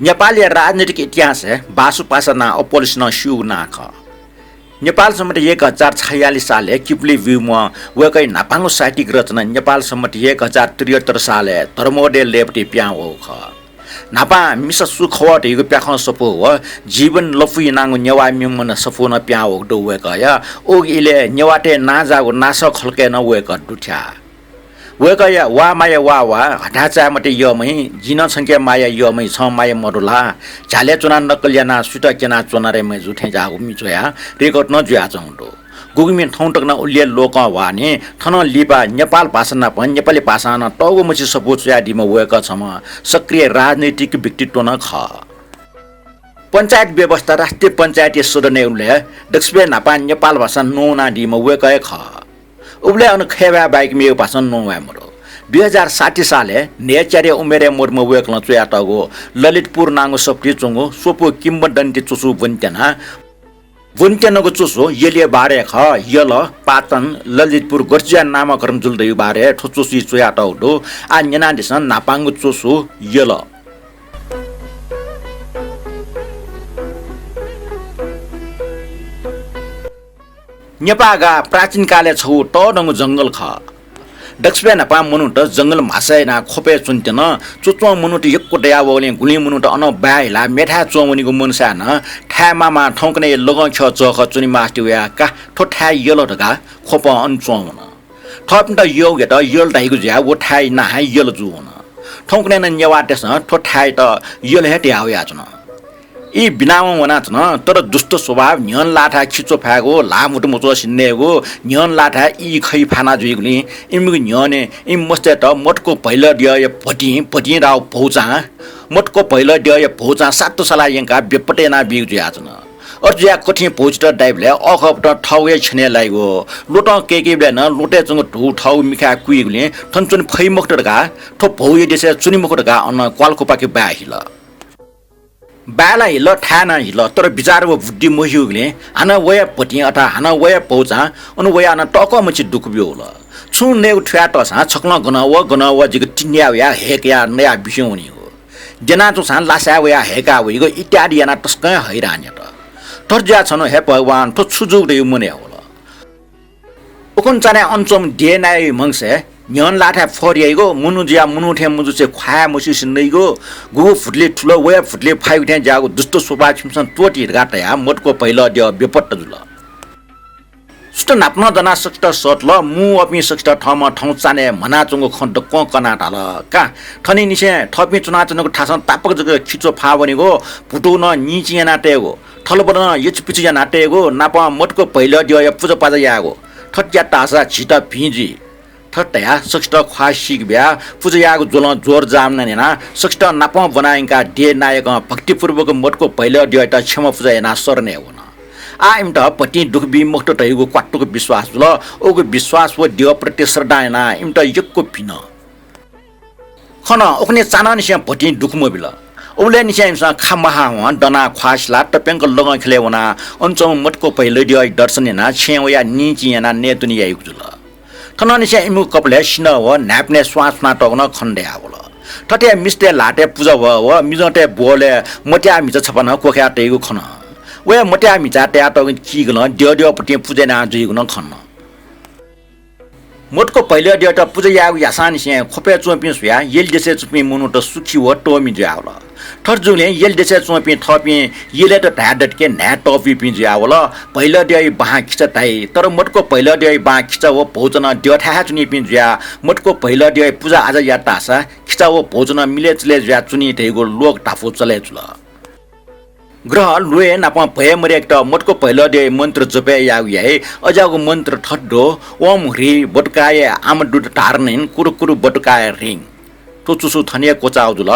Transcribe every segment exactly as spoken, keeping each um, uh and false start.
नेपालया राजनीतिक इतिहासय् बासु पासा नां अप्वलिसनं स्यूगु नां खः। नेपाल सम्बत एक हजार छयालिस सालय् किपुली ब्यूम्ह वय्कःया न्हापांगु साहित्यिक रचना नेपाल सम्बत एक हजार त्रिहत्तर सालय् धर्मोदय लय्‌पति पिहां वःगु खः। न्हापां मिसा सु खः धइगु प्याखं सफू व जीवन लँपु यानागु नेवाः म्ये म्वना सफू नं पिहां वःगु दु वय्कःया। उगु इलय् नेवाःतय् नांजाःगु नासः खलकय् नं वय्कः दुथ्याः। वय्कःया वा माया वा वा, हथाय् चाये मते यःमहि, जिं नं छंके माया यःमहि, छं माया मदु ला, झ्यालय् च्वनाः नक्कल यानाः सुइत क्यनाः च्वना रे मय्जु थें ज्याःगु म्ये च्वयाः record नं जुयाच्वंगु दु। गुगुमिं थौं तक नं उल्येल लोकं ह्वाःनि, थनं लिपा नेपाल भाषा नाप नेपाली भाषां नं तःगु मछि सफू च्वयादीम्ह वय्कः छम्ह सक्रिय राजनैतिक व्यक्तित्व नं खः। पञ्चायत व्यवस्था राष्ट्रिय पञ्चायती सदनय् उल्लेख दक्वसिबय् न्हापां नेपाल भाषा न्ववानादीम्ह वय्कः हे खः। उबलय् अन खय्‌भाय् बाहेक मेगु भाषां न्ववाये मदु। दुई हजार साठी सालय् न्हय्‌च्यारे उमेरय् मदुम्ह वय्कलं च्वयातःगु ललितपुर नांगु सफुतिइ च्वंगु स्वपु किंवदन्ती च्वसु ब्वनेत्यना। ब्वनेत्यनागु च्वसु यलया बारे खः। यल, पाटन, ललितपुर गथे जुयाः नामकरण जुल धइगु बारे थ्व च्वसुइ च्वयातःगु दु। आः न्यनादिसँ न्हापांगु च्वसु यल। नेपाःगाः प्राचीन कालय् छगू तःधंगु जंगल खः। दक्वसिबय् न्हापां मनूत जंगल म्हासा यानाः ख्वपय् च्वनेत्यन। च्वच्वं मनूत यक्व दयावःगुलिं गुलिं मनूत अनं बाय् हिलाः मेथाय् च्वंवनीगु मनसाय् नं थाय् माःमाः थौंकन्हय् लगंख्यः जःखः च्वनेमास्ति वयाः का थ्व थाय् यल धकाः ख्वपं अन च्वंवन। थःपिन्त यःगुयात यल धाइगु जुयाः व थाय् नां हे यल जूवन। थौंकन्हय् नं नेवाःतय्सं थ्व थाय्‌यात यल हे धया वयाच्वन। ई बिनावं वनाच्वन, तर दुष्ट स्वभाव, न्ह्यःने लाःथाय् खिच्वः फायेगु, ल्हाः म्हुतु मच्वःसे नयेगु, न्ह्यःने लाःथाय् ई खइ फाना जुइगुलिं इमिगु न्ह्यःने इमि मस्तय्त मटको भैलद्यःया भतिं, भतिं धाःगु भौचां, मटको भैलद्यःया भौचां सात्तु सलाः यंकाः बेपत्ता यानाबीगु जुयाच्वन। अथे जुयाः कथिं भौचित दाइबलय् अःखःपतं थःगु हे छ्यनय् लाइगु। ल्वतं कय्‌कीबलय् नं ल्वतय् च्वंगु धू थःगु मिखाय् कुइगुलिं थन च्वने फइ मखुत धकाः थ्व भौया देशय् च्वने मखु धकाः अन क्वालखुपाखे बाय् हिल। बाय् ला हिल, थाय् नं हिल, तर बिचाः व बुद्धि मह्यूगुलिं हानं वया भतिं अथवा हानं वया भौचां अन वयाः नं तःकः मछि दुःख ब्यूगु खः। छुं नयेगु थुयातःसां छकलं गनं व गनं व जिगु तिन्या वयाः हय्‌कयाः नयाः बिस्युं वनीगु। द्यनाच्वंसां लासाय् वयाः हय्‌का वइगु इत्यादि यानाः तसकं हैरान यात। थथे जुयाः छन्हु हे भगवान, थ्व छु जूगु धइगु मनय् वल। उखुन्हु चान्हय् अन च्वंम्ह देय् नायःया म्हगसय् न्ह्यःने लाःथाय् फर याइगु, मनू जुयाः मनू थें मजुसे ख्वाये मस्यूसे नइगु, गुगु भुतुलय् थुल, वया भुतुलय् फाइगु थें ज्याःगु दुष्ट स्वभाव छिमिसं त्वःति धकाः तयाः मटको भैलद्यः बेपत्ता जुल। सुथ न्हापा नं दनाः सकसित सःतल। मू वःपिं सकसित थःम्हं थौं चान्हय् म्हनाच्वंगु खँ दक्वं कनाः धाल, का, थनिंनिसें थःपिं च्वनाच्वनागु थासं तापाक जक खिच्वः फाः वनेगु, भुतू नं निंचिं यानातयेगु, थलबल नं यचुपिचु यानातयेगु, नापं मटको भैलद्यःया पुजापाजा यायेगु। थथे यात धाःसा झीत भिं जुइ। थथे धयाः सकसित ख्वाः सीके बियाः पुजा यायेगु ज्वलं जोर जामना न्यनाः सकसित नापं ब्वना यंकाः देय् नायकं भक्तिपूर्वक मटको भैलद्यःयात क्षमा पुजा यानाः शरणय् वन। आः इमित भतिं दुःख बी मखुत धइगु क्वातुक विश्वास जुल। उगु विश्वास व द्यः प्रति श्रद्धां यानाः इमित यक्व भिन। खन, उखुन्हु चान्हनिसें भतिं दुःख मबिल। उबलय्‌निसें इमिसं खा महां हं दनाः ख्वाः सिलाः तप्यंक लगंख्यलय् वनाः अन च्वंम्ह मटको भैलद्यःया दर्शन यानाः छेँय् वयाः निंचिं यानाः नयेत्वने याइगु जुल। थनंनिसें इमिगु कपालय् सिन्हः व न्हाय्‌पनय् स्वां छुनातःगु नं खने दयावल। थथे मिस्तय् ल्हातय् पुजा ह्वः व मिजंतय् ब्वहलय् मत्याः म्हिचा छपा नं क्वखाय् तइगु खन। वया मत्याः म्हिचाय् तयातःगु चिगलं द्यःद्यःपतिं पुजा याना जुइगु नं खन। मटको भैलद्यःयात पुजा यायेगु याःसांनिसें ख्वपय् च्वंपिं स्वयाः यल देशय् च्वंपिं मनूत सुखी व तःमि जुयावल। थथे जूगुलिं यल देशय् च्वंपिं थःपिं यलयात धाये दतके न्हाय् तःपुइपिं जुयावल। भैलद्यःया बां खिचा धाइ, तर मटको भैलद्यःया बां खिचा व भौचा नं द्यःथाय् हे च्वनीपिं जुयाः मटको भैलद्यःया पुजा आजा यात धाःसा खिचा व भौचा नं मिलय् चुलय् जुयाः च्वनी धइगु लोक धापू चले जुल। ग्रह ल्वय् नाप भय मदय्‌केत मटको भैलद्यःया मन्त्र जपय् याःगु याइ। अज्याःगु मन्त्र थथे दु, ओम ह्री बटुकाय आमदुत धारणेन कुरु कुरु बटुकाय ह्रीं। थ्व चुसु थन हे क्वचाःगु जुल।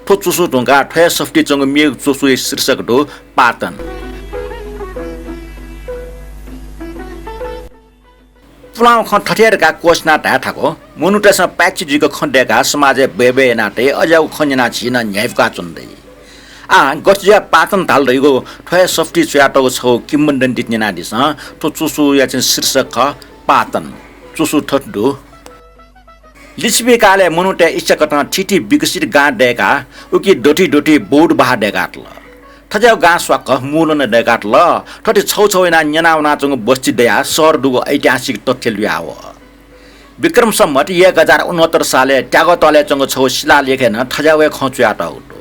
थ्व चुसु धुंकाः थ्व हे सफुतिइ च्वंगु मेगु चुसुया शीर्षक दु पातन। पुलांगु खँ थथे धकाः क्वःछिनाः धाये थाकु, मनूतय्‌सं पाय्छि जुइक खँ दय्‌काः समाजय् बय्‌बय् यानातइ, अज्याःगु खँ न्यनाः झी नं न्ह्याइपुका च्वने दइ। आः गथे जुयाः पातन धाल धइगु थ्व हे सफुतिइ च्वयातःगु छगू किंवदन्ती न्यनादिसँ। थ्व चुसुया चाहिँ शीर्षक खः पातन। चुसु थथे दु। लिच्छवि कालय् मनूतय् इच्छाकथं थीथी विकसित गां दय्काः उकी दथुइ दथुइ बौद्ध बहाः दय्कातल। थज्याःगु गां स्वाक्क मूलनं दय्कातल। थथे छौ छौ यानाः न्यनावनाच्वंगु बस्ती दयाः शहर दुगु ऐतिहासिक तथ्य लुयावः। विक्रम सम्वत एक हजार उनहत्तर सालय् त्यागः त्वालय् च्वंगु छगू शिलालेखय् नं थज्याःगु हे खँ च्वयातःगु दु।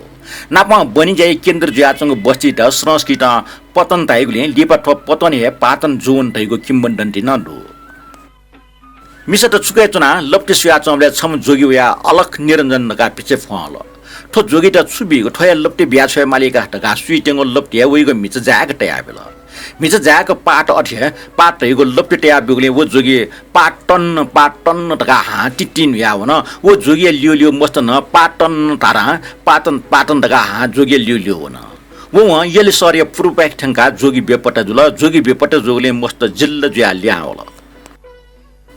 नापं बनिज्याया केन्द्र जुयाच्वंगु बस्तीत संस्कृतं पतन धाइगुलिं लिपा थ्व पतन हे पातन जुवन धइगु किंवदन्ती नं दु। मिसात छुकय् च्वनाः लप्ति सुयाच्वंबलय् छम्ह जोगी वयाः अलख निरञ्जन धकाः पिछे फ्वंहल। थ्व जोगीत छु बीगु, थ्व हे लप्ति बियाछ्वये मालीका धकाः सुइत्यंगु लप्ति हे वइगु म्हिचा जाय्क तयाबिल। म्हिचा जाय्क पात अथे हे पात धइगु लप्ति तयाब्यूगुलिं व जोगी पातन, पातन धकाः हां तिंतिं न्हुयावन। व जोगिया ल्यूल्यू मस्त नं पातन धारां पातन, पातन धकाः हां जोगिया ल्यूल्यू वन। वं यल शहरया पूर्वपाखे थ्यंकाः जोगी बेपत्ता जुल। जोगी बेपत्ता जूगुलिं मस्त जिल्ल जुयाः लिहां वल।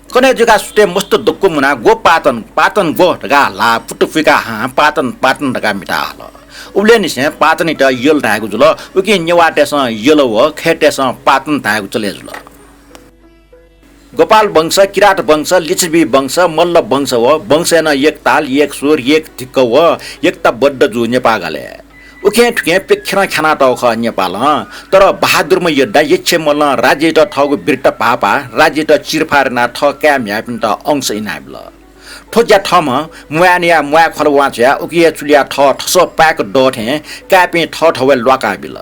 कन्हय् जुयाः सुथय् मस्त दक्व मुनाः ग्व पातन, पातन ग्व धकाः ल्हाः पुत पुइकाः हां पातन, पातन धकाः म्हिता हल। उबलय् निसें पातनयात यल धायेगु जुल। उकिं नेवाःतय्सं यल व खय्‌तय्सं पातन धायेगु चले जुल। गोपाल वंश, किरात वंश, लिच्छवि वंश, मल्ल वंश व वंशय् नं एक ताल, एक स्वर, एक धिक्क व एकताबद्ध जू नेपाः गालय्। उखें थुखें प्यखेरं ख्यानातःगु खः नेपालं। तर बहादुरम्ह योद्धा यक्षमल्लं राज्ययात थःगु वीरता भाःपाः राज्ययात चिरफार यानाः थः काय् म्ह्याय्‌पिन्त अंश इनाबिल। थ्व ज्या थःम्हं म्वाय्‌नया म्वाय् ख्वाल वां छ्वयाः उकिया चुलिया थः थसः पाय्‌क दः थें काय्‌पिं थःथवय् ल्वाकाबिल।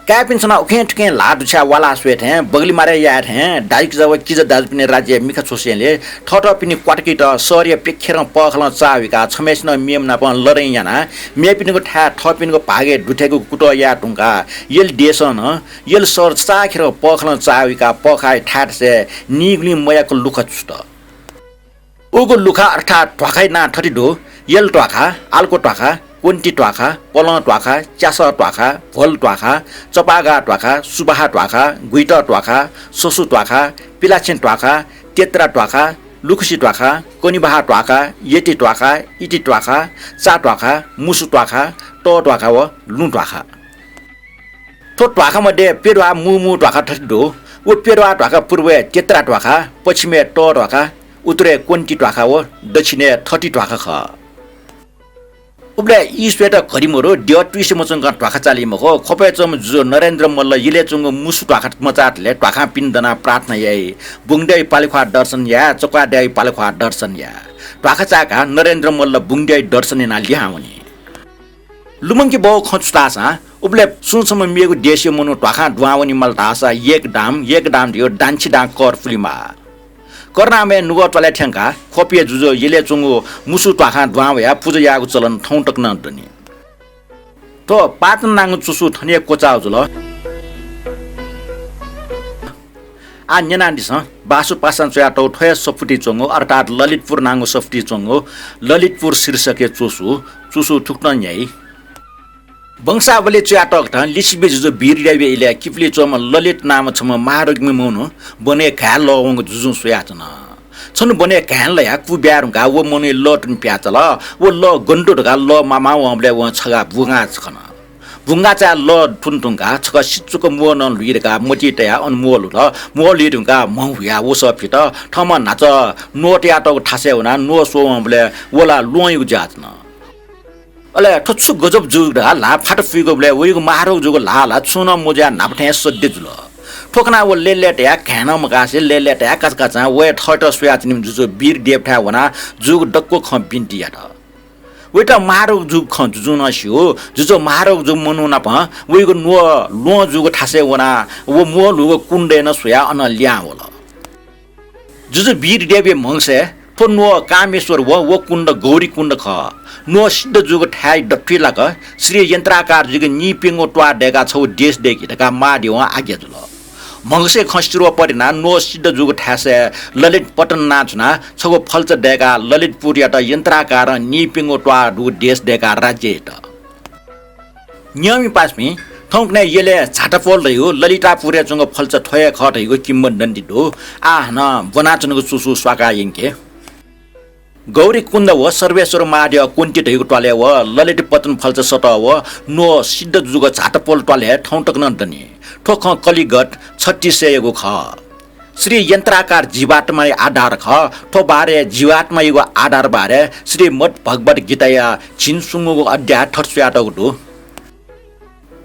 काय्‌पिन्सं नं उखें थुखें ल्हाः दुछ्याः वालाः स्वये थें, बगलिमारय् याये थें, दाजुकिजा व किजा दाजुपिनि राज्यय् मिखा छ्वसेंलि थःथःपिनि क्वातुकित शहरया प्यखेरं पःखालं चाःहुइकाः छम्हय्‌सिनं मेम्ह नाप लडाइँ यानाः मेपिनिगु थाय् थःपिनिगु भागय् दुथ्याकेगु कुतः याये धुंकाः यल देशं नं यल शहर चाःखेरं पःखालं चाःहुइकाः पःखाःया थाय्‌थासय् नीगुलिं मयाक लुखा छुत। उगु लुखा अर्थात् ध्वाखाया नां थथे दु, यल ध्वाखा, आल्को ध्वाखा, क्वन्ति ध्वाखा, पलं ध्वाखा, च्यासः ध्वाखा, भ्वल ध्वाखा, चपागा ध्वाखा, सुबाहा ध्वाखा, गुइत ध्वाखा, ससु ध्वाखा, पिलाछेँ ध्वाखा, तेत्रा ध्वाखा, लुखुसि ध्वाखा, कनिबाहा ध्वाखा, यति ध्वाखा, इति ध्वाखा, चा ध्वाखा, मुसु ध्वाखा, त ध्वाखा व लुँ ध्वाखा। थ्व ध्वाखा मध्ये प्यद्वाः मू मू ध्वाखा थथे दु। व प्यद्वाः ध्वाखा पूर्वय् तेत्रा ध्वाखा, पच्छिमय् त ध्वाखा, उत्तरय् क्वन्ति ध्वाखा व दक्षिणय् थति ध्वाखा खः। उबलय् ई स्वयेत घरि मदु, द्यः तुइसे मच्वंकं ध्वाखा चाली मखु। ख्वपय् च्वंम्ह जुजु नरेन्द्र मल्ल यलय् च्वंगु मुसु ध्वाखा मचाःतले ध्वाखां पिने दनाः प्रार्थना याइ। बुंगद्यःया पालेख्वाः दर्शन याये, चक्वाद्यःया पालेख्वाः दर्शन याये। ध्वाखा चाय्काः नरेन्द्र मल्ल बुंगद्यःया दर्शन यानाः लिहां वनी। लुमंके बहःगु खँ छु धाःसा, उबलय् सुं छम्ह मेगु देशया मनू ध्वाखां दुहां वनेमाल धाःसा एक दाम, एक दाम धयागु दांछि दां कर पुलेमाः। करुणामय नुगः त्वालय् थ्यंकाः ख्वपया जुजु यलय् च्वंगु मुसु ध्वाखां दुहां वयाः पुजा यायेगु चलन थौं तक नं दनि। थ्व पातन नांगु चुसु थन हे क्वचाः जुल। आः न्यनादिसँ, बासु पासां च्वयातःगु थ्व हे सफुतिइ च्वंगु, अर्थात् ललितपुर नांगु सफुतिइ च्वंगु ललितपुर शीर्षकया चुसु, चुसु थुकथं न्ह्याइ। वंशावली च्वयातःकथं लिच्छवि जुजु वीरदेवया इलय् किपुलिइ च्वंम्ह ललित नामं छम्ह महारोगी मनू वनय् घाये लः वंगु जुजुं स्वयाच्वन। छन्हु वनय् घाये लयाः कु ब्याये धुंकाः व मनूया लः तुने पिहां चाल। व लः गन दु धकाः लः माः माः वंबलय् वं छगाः बुंगाःचा खन। बुंगाःचाय् लः तुने धुंकाः छकः सिचुक म्वः नं ल्हुइ धकाः मतिइ तयाः अन म्वः ल्हुत। म्वः ल्हुइ धुंकाः म्ह हुयाः वसः फित। थःम्हं न्हाचः न्वः तयातःगु थासय् वनाः न्वः स्वः वंबलय् व ला ल्वहंयागु जुयाच्वन। अले थ्व छु गजब जूगु धकाः ल्हाः फात फुइगुबलय् वइगु महारोग जूगु ल्हाः ला छुं नं मजुयाः न्हापा थें सद्य जुल। थ्व खनाः व लय्‌लय् तयाः घाये नं मकासे लय्‌लय् तयाः काचाकाचां वया थःत स्वयाच्वनीम्ह जुजु वीरदेवथाय् वनाः जूगु दक्व खँ बिन्ति यात। वयात महारोग जूगु खँ जुजुं नं स्यू। जुजु महारोग जूम्ह मनू नाप वइगु न्वः ल्वहं जूगु थासय् वनाः व म्वः ल्हुगु कुण्डय् नं स्वयाः अनं लिहां वल। जुजु वीरदेवया म्हगसय् थ्व न्वः कामेश्वर व व कुण्ड गौरी कुण्ड खः। न्वः सिद्ध जूगु थाय् दथुइ लाक श्री यन्त्राकार जुइक नीप्यंगू त्वाः दय्काः छगू देश दय्कि धकाः महादेवं आज्ञा जुल। म्हगसय् खँ सिरोपति यानाः न्वः सिद्ध जूगु थासय् ललित पतन नां छुनाः छगू फल्चा दय्काः ललितपुरयात यन्त्राकारं नीप्यंगू त्वाः दुगु देश दय्काः राज्य यात। न्यंमि पासापिं, थौंकन्हय् यलय् झातापोल धइगु ललितापुरय् च्वंगु फल्चा थ्व हे खः धइगु किंवदन्ती दु। आः हानं ब्वनाच्वनागु चुसु स्वाकाः यंके। गौरी कुण्ड व सर्वेश्वर महाद्यः क्वन्ति धइगु त्वालय् व ललित पतन फल्चा सतः व न्वः सिद्ध जूगु झातापोल त्वालय् थौं तक नं दनि। थ्व खँ कलिगत छत्तीसय्‌यागु खः। श्री यन्त्राकार जीवात्माया आधार खः। थ्व बारे जीवात्मायागु आधार बारे श्रीमद् भगवत गीताया झिंस्वंगूगु अध्याय थथे स्वयातःगु दु।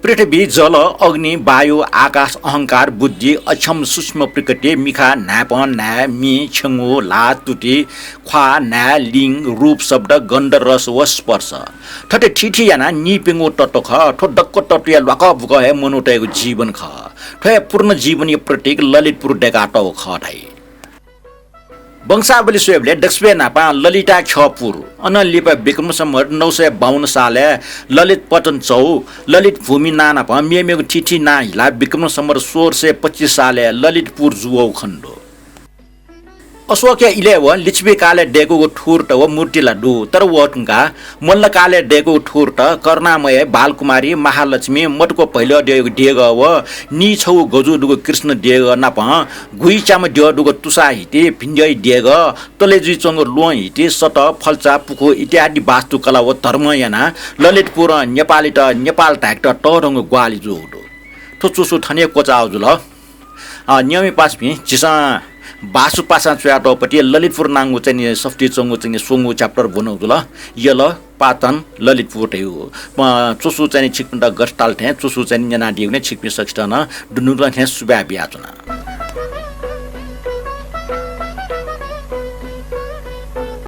पृथ्वी, जल, अग्नि, वायु, आकाश, अहंकार, बुद्धि, अक्षम, सूक्ष्म प्रकृति, मिखा, न्हाय्पं, न्हाय्, मि, छेंगू, ल्हाः, तुति, ख्वाः, न्हाय्, लिङ, रूप, शब्द, गन्ध, रस व स्पर्श। थथे थीथी यानाः नीप्यंगू तत्व खः। थ्व दक्व तत्वया ल्वाकःबुकः हे मनूतय्गु जीवन खः। थ्व हे पूर्ण जीवनया प्रतीक ललितपुर दय्कातःगु खः धाइ। वंशावली स्वयेबलय् दक्वसिबय् न्हापां ललिताख्यःपुर, अनं लिपा विक्रम सम्वत नौ सय बाउन्न सालय् ललित पतन चौ, ललित भूमि नां नापं मेमेगु थीथी नां हिलाः विक्रम सम्वत सोह्र सय पच्चिस सालय् ललितपुर जुवःगु खनेदु। अशोकया इलय् व लिच्छवि कालय् दय्कूगु थुर्त व मूर्ति ला दु, तर व धुंकाः मल्लकालय् दय्कूगु थुर्त करुणामय, बालकुमारी, महालक्ष्मी, मटक्व भैलः देगः व नीछगू गजू दुगु कृष्ण देगः नापं गुइच्याम्ह द्यः दुगु तुसाहिति, भिंद्यःया देगः, तले जुइच्वंगु ल्वहंहिति, सत, फल्चा, पुखू इत्यादि वास्तुकला व धर्मं यानाः ललितपुरं नेपालीत नेपाल धायेकेत तःधंगु ग्वाहालि जूगु दु। थ्व च्वसु थन हे क्वचाःगु जुल। अ, नियमित पासापिं, झीसं बासु पासां च्वयातःगु पति ललितपुर नांगु चाहिँ नि सफुतिइ च्वंगु चाहिँ नि स्वंगू chapter ब्वनागु जुल। यल, पाटन, ललितपुर धयागु। अ, च्वसु चाहिँ नि छिकपिन्त गथे ताल थें च्वसु चाहिँ नि न्यनादीगुलिं छिकपिं सकसितं नं दुनुगलंनिसें सुभाय् बियाच्वना।